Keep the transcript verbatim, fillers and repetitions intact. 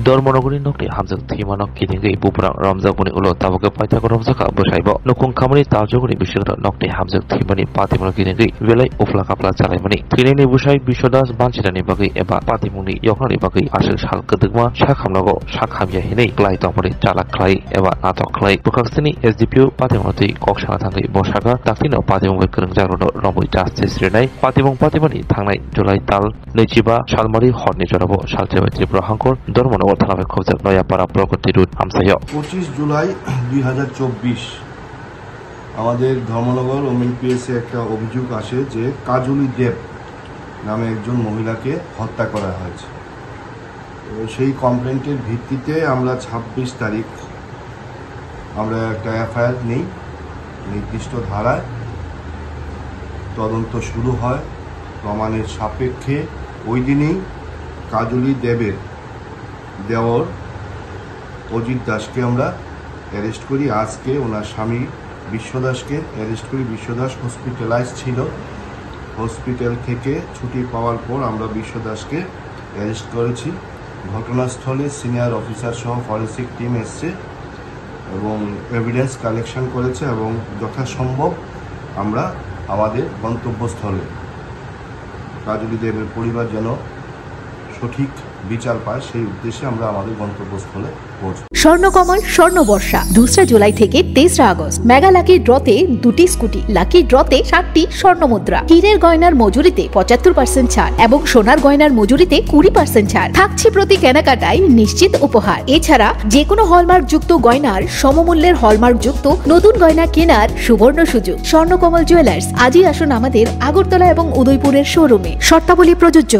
Dharmanagorni nokni hamjwk thwimano kidingwi buprang romjakmani ulo tabukhe paithakgo romjakha bwsaibo. Nukhung khamani taljogni bisingo nokni hamjwk thwimani patimungno kidingwi belai uphla kaphla chalaimani. Thwinaini bwsai Biswadas banchinani bagwi eba patimungni yoknani bagwi aswk sal kwdwkma sak hamlago sak hamya hinwi klai tongmani chalak khlai eba natok khlai. Bwkhaksini S D P O patimungno twi kok sana thangwi bo sakha, daktino patimung bai kwrwngjakrokno romwi justice rinai. Patimung patimani thangnai July tal nwichiba salmari horni jorabo Salchibai Tripura Hangkor Dharmanagar thana bai khobjak Noyapara Pragati Road amsaio. পঁচিশ জুলাই দুই হাজার চব্বিশ আমাদের ধর্মনগর ওমেন পিএসএ একটা অভিযোগ আসে যে কাজলি দেব নামে একজন মহিলাকে হত্যা করা হয়েছে। তো সেই কমপ্লেন্টের ভিত্তিতে আমরা ছাব্বিশ তারিখ আমরা একটা এফআইআর নেই, নির্দিষ্ট ধারায় তদন্ত শুরু হয়। প্রমাণের সাপেক্ষে ওই দিনই কাজলি দেবের দেওর অজিত দাসকে আমরা অ্যারেস্ট করি। আজকে ওনার স্বামী বিশ্ব দাসকে অ্যারেস্ট করি। বিশ্ব দাস হসপিটালাইজ ছিল, হসপিটাল থেকে ছুটি পাওয়ার পর আমরা বিশ্ব দাসকে অ্যারেস্ট করেছি। ঘটনাস্থলে সিনিয়র অফিসার সহ ফরেন্সিক টিম এসছে এবং এভিডেন্স কালেকশন করেছে এবং যথাসম্ভব আমরা আমাদের গন্তব্যস্থলে কাজলি দেবের পরিবার যেন সঠিক বিচার পায়, সেই উদ্দেশ্যে আমরা আমাদের গন্তব্যস্থলে পৌঁছব। স্বর্ণকমল স্বর্ণ বর্ষা, দোসরা জুলাই থেকে তেসরা আগস্ট। মেগা লাকি ড্রতে দুটি স্কুটি, লাকি ড্রতে সাতটি স্বর্ণ মুদ্রা, হীরের গয়নার মজুরিতে পঁচাত্তর পার্সেন্ট ছাড় এবং সোনার গয়নার মজুরিতে কুড়ি পার্সেন্ট ছাড় থাকছে। প্রতি কেনাকাটায় নিশ্চিত উপহার। এছাড়া যে কোনো হলমার্কযুক্ত গয়নার সমমূল্যের হলমার্কযুক্ত নতুন গয়না কেনার সুবর্ণ সুযোগ। স্বর্ণকমল জুয়েলার্স, আজই আসুন আমাদের আগরতলা এবং উদয়পুরের শোরুমে। শর্তাবলী প্রযোজ্য।